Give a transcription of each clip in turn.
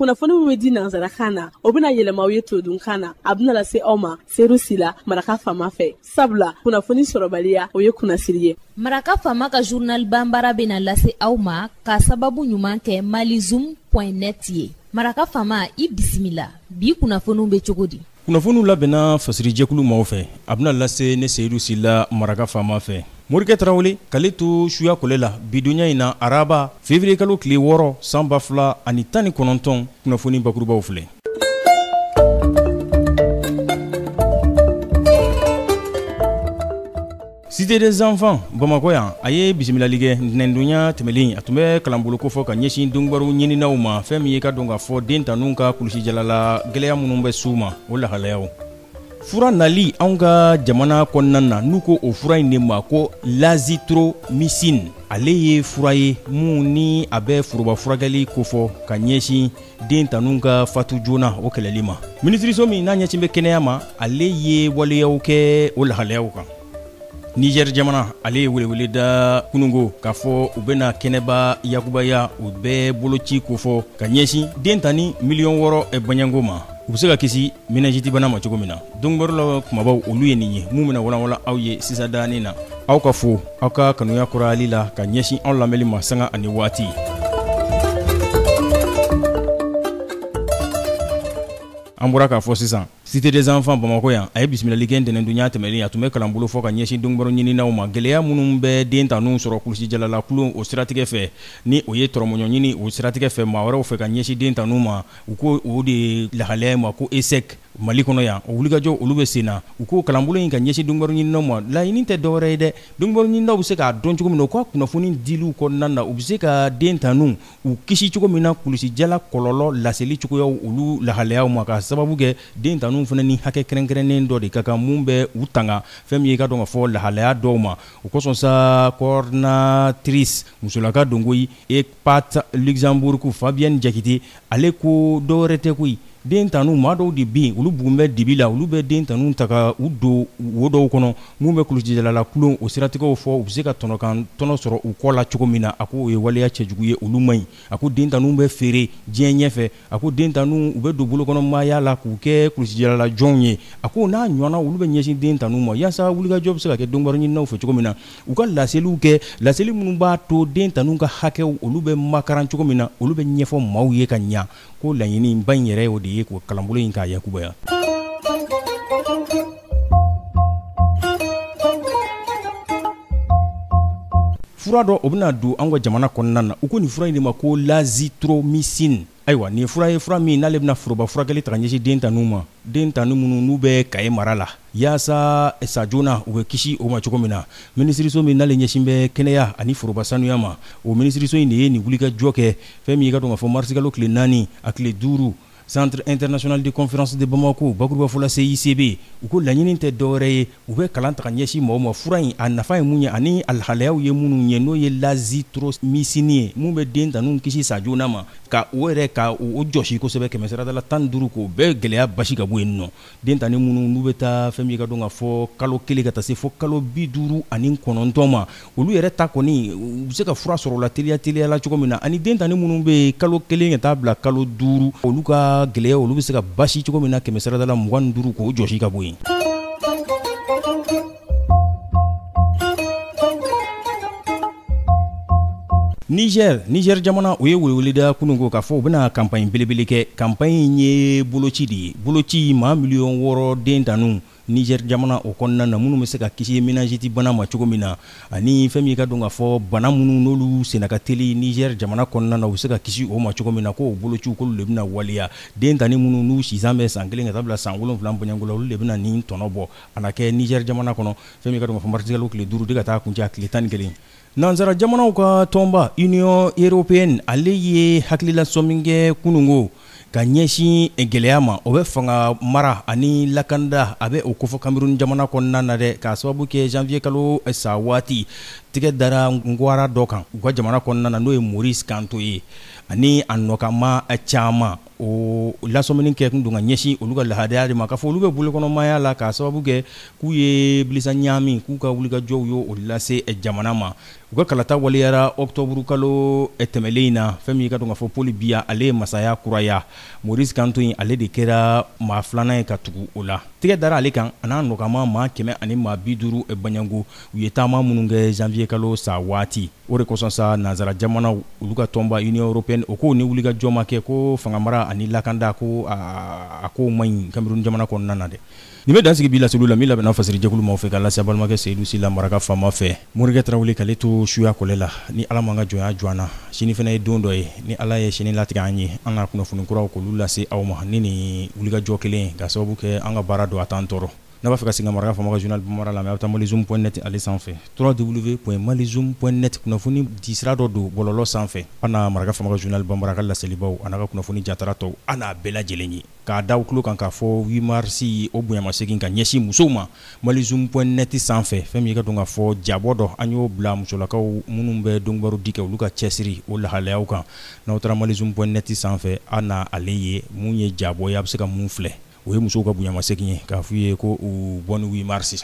Kunnafoni min bɛ di nansarakan na, o bɛna yɛlɛma aw ye todunkan na. A bɛna lase aw ma Seyidu Sila, Maraka Faama fɛ. Sabula kunnafoni sɔrɔbaliya, o ye kunnasiri ye. Maraka Faama ka journal banbara bɛna lase aw ma ka sababu ɲuman kɛ malizoom.net ye. Maraka Faama, i bisimila. Bi kunnafoniw bɛ cogo di? Kunnafoniw labɛnna fasirijɛkulu maaw fɛ. A bɛna lase ne Seyidu Sila, Maraka Faama fɛ. Morikɛ Tarawele k'ale to suya kɔlɛ la bidonya in na, araba février kalo tile 6 san 2019, kunnafoni bakurubaw filɛ. Cité des enfants Bamakɔ yan, a ye bisimilali kɛ ntɛnɛndonya tɛmɛlen. A tun bɛ kalanbolo kofɔ ka ɲɛsin donkibaru ɲininaw ma, fɛn min ye ka dɔn k'a fɔ den tanu ka kulusijalala gɛlɛya minnu bɛ s'u ma, o lahalayaw. Fura nali anw ka jamana kɔnɔna na, n'u ko o fura in de ma ko l'azithromycine, ale ye fura ye mun ni a bɛ foroba furakɛli kofɔ ka ɲɛsin den tanu ka fatu joona o kɛlɛli ma. Minisiriso min n'a ɲɛsin bɛ kɛnɛya ma, ale ye waleyaw kɛ o lahalayaw kan. Niger jamana, ale ye welewele da kunungo k'a fɔ u bɛna kɛnɛba yakubaya, u bɛ boloci kofɔ ka ɲɛsin den tani miliyɔn 6 baɲango ma, u bɛ se ka kisi méningite bana ma cogo min na. Donkibaru la kumabaw, olu ye nin ye mun bɛna walanwalan aw ye sisan daani na. Aw ka fo aw ka kanuya kurayali la ka ɲɛsin aw lamɛnli ma sanga ani waati. An bɔra k'a fɔ sisan, Cité des enfants Bamakɔ yan, a ye bisimilali kɛ ntɛnɛndonya tɛmɛnen. A tun bɛ kalanbolo fɔ ka ɲɛsin donkibaru ɲininaw ma, gɛlɛya minnu bɛ den tanu sɔrɔ kulusijalala kulon o siratigɛ fɛ, ni o ye tɔrɔmɔɲɔ ɲini o siratigɛ fɛ maa wɛrɛw fɛ ka ɲɛsin den tanu ma. U ko o de lahalaya ma ko échec Mali kɔnɔ yan. O wulikajɔ olu bɛ sen na. U ko kalanbolo in ka ɲɛsin donkibaru ɲininaw ma, laɲini tɛ dɔwɛrɛ ye dɛ, donkibaru ɲininaw bɛ se k'a dɔn cogo min na u ka kunnafoni diliw kɔnɔna na, u bɛ se ka den tanu u kisi cogo min na kulusijala kɔlɔlɔ laseli cogoyaw olu lahalayaw ma, ka sababu kɛ den tanu fana ni hakɛ kɛrɛnkɛrɛnnen dɔ de ka kan mun bɛ u tanga fɛn min ye ka dɔn ka fɔ lahalaya dɔw ma. O kosɔn sa, coordinatrice musolaka don koyi, ECPAT Luxembourg, Fabienne Jakite, ale ko dɔwɛrɛ tɛ koyi, den tanu maa dɔw de bɛ yen, olu bugun bɛ dibi la, olu bɛ den tanu ta ka u don wo dɔw kɔnɔ mun bɛ kulusijalala kulon o siratigɛw fɔ, u bɛ se ka tɔnɔkan tɔnɔ sɔrɔ u kɔ la cogo min na. A ko o ye waleya cɛjugu ye, olu man ɲi. A ko den tanu bɛ feere diɲɛ ɲɛfɛ. A ko den tanu u bɛ don bolokɔnɔmaaya la k'u kɛ kulusijalala jɔnw ye. A ko n'a ɲɔgɔnna olu bɛ ɲɛsin den tanu ma, yaasa wulikajɔ bɛ se ka kɛ donkibaru ɲininaw fɛ cogo min na, u ka laseliw kɛ, laseli minnu b'a to den tanu ka hakɛw olu bɛ makaran cogo min na, olu bɛ ɲɛfɔ maaw ye ka ɲa. Ko laɲiniba in yɛrɛ o de ye k'o kalanbolo in k'a yakubaya. Fura dɔ, o bɛna don an ka jamana kɔnɔna na. U ko nin fura in de ma ko l'azithromycine. Ayiwa, nin ye fura ye, fura min n'ale bɛna foroba furakɛli ta ka ɲɛsin den tanu ma, den tanu minnu n'u bɛ Kaye mara la, yaasa sa joona u bɛ kisi o ma cogo min na. Minisiriso min n'ale ɲɛsin bɛ kɛnɛya ani foroba sanuya ma, o minisiriso in de ye nin wulikajɔ kɛ. Fɛn min ye ka dɔn k'a fɔ marisikalo tile 4 a tile 5, Centre international de conférence de Bamako, bakurubafɔ la CICB, u ko laɲini tɛ dɔwɛrɛ ye, u bɛ kalan ta ka ɲɛsin maaw ma, fura in a nafa ye mun ye ani a lahalayaw ye minnu ye, n'o ye l'azithromycine ye, mun bɛ den tanu kisi sa joona ma, ka o yɛrɛ ka o jɔsi kosɛbɛ 115%, k'o bɛɛ gɛlɛya basi ka bɔ yen nɔ. Den tani minnu n'u bɛ taa fɛn min ka dɔn ka fɔ kalo 1 ka taa se fo kalo 59 ma, olu yɛrɛ ta kɔni u bɛ se ka fura sɔrɔ la teliya teliya la cogo min na, ani den tani minnu bɛ yen kalo 1 ka taa bila kalo 5, olu ka gɛlɛya olu bɛ se ka basi cogo min na 25%, k'o jɔsi ka bɔ yen. Niger, Niger jamana, o ye weleweleda kununko k'a fɔ u bɛna campagne belebele kɛ. Campagne in ye boloci de ye, boloci maa miliyɔn 6 den tanu Niger jamana o kɔnɔna na, minnu bɛ se ka kisi méningite bana ma cogo min na, ani fɛn min ka dɔn k'a fɔ bana minnu n'olu senna ka teli Niger jamana kɔnɔna na, u bɛ se ka kisi o ma cogo min na. K'o bolociw k'olu de bɛna waleya. Den tani minnu n'u sisan bɛ san 1 ka taa bila san 7 bɔɲɔgɔnko la, olu de bɛna nin tɔnɔ bɔ. A na kɛ Niger jamana kɔnɔ, fɛn min ka dɔn k'a fɔ marisikalo tile 5 de ka taa kuncɛ a tile 11. Nansara jamanaw ka tɔnba Union européenne, ale ye hakilila sɔmi kɛ kununko ka ɲɛsin gɛlɛya ma, o bɛ fanga mara ani lakanda, a bɛ o kofɔ Cameroun jamana kɔnɔna na dɛ, k'a sababu kɛ janvier kalo sa waati tigɛ dara ngwara dɔ kan u ka jamana kɔnɔna na, n'o ye Maurice Kamto ye ani a nɔkanma caman. O lasɔmini kɛ kun don ka ɲɛsin olu ka lahadaya de ma, k'a fɔ olu bɛ bolokɔnɔmaya la k'a sababu kɛ k'u ye bilisa ɲaami, k'u ka wulikajɔw ye o lase jamana ma. U ka kalata waleyara ɔkutɔburu kalo tɛmɛlen in na. Fɛn min ka dɔn k'a fɔ Paul Biya, ale ye masaya kuraya. Maurice Kamto in, ale de kɛra maa filanan ye ka tugu o la. Tɛgɛ dara ale kan a n'a nɔgɔma maa 150 baɲango, u ye taama minnu kɛ janvier kalo sa waati. O de kosɔn sa, nansara jamanaw olu ka tɔnba Union européenne, o ko ni wulikajɔ ma kɛ, ko fangamara ani lakanda, ko a ko man ɲi Cameroun jamana kɔnɔna na dɛ. Nin bɛ dansigi bi laseliw la min labɛnna fasiri jɛkulu maaw fɛ ka lase balimakɛ Seyidu Sila maraka faama fɛ. Morikɛ Tarawele k'ale to suya kɔlɛ la. Ni Ala m'an ka jɔnya jɔ an na, sini fana ye don dɔ ye. Ni Ala ye sini latigɛ an ye, an na kunnafoni kuraw k'olu lase aw ma ni nin wulikajɔ kelen, ka sababu kɛ an ka baara don, a t'an tɔɔrɔ. N'a b'a fɛ ka segin ka maraka faama ka journal bambara lamɛn, a bɛ taa malizoom.net ale sanfɛ, www.malizoom.net. Kunnafoni di sira dɔ don bɔlɔlɔ sanfɛ. An na maraka faama ka journal bambara ka laselibaw a n'a ka kunnafoni jatara tɔw, an n'a bɛɛ lajɛlen ye k'a da tulo kan k'a fɔ 8 mars, o bonyamasegin ka ɲɛsin musow ma, malizoom.net sanfɛ, fɛn min ka dɔn k'a fɔ jabɔ dɔ, an y'o bila musolakaw minnu bɛ donkibaru di kɛ, olu ka cɛsiri o lahalayaw kan. N'aw taara malizoom.net sanfɛ, an na ale ye mun ye jabɔ ye, a bɛ se ka mun filɛ. O ye musow ka bonyamasegin ye, k'a f'u ye ko u bonne 8 mars.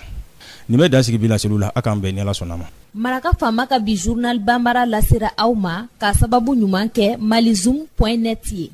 Nin bɛ dansigi bi laseliw la. A k'an bɛn ni Ala sɔnna ma. Maraka faama ka bi journal banbara lasera aw ma k'a sababu ɲuman kɛ malizoom.net ye.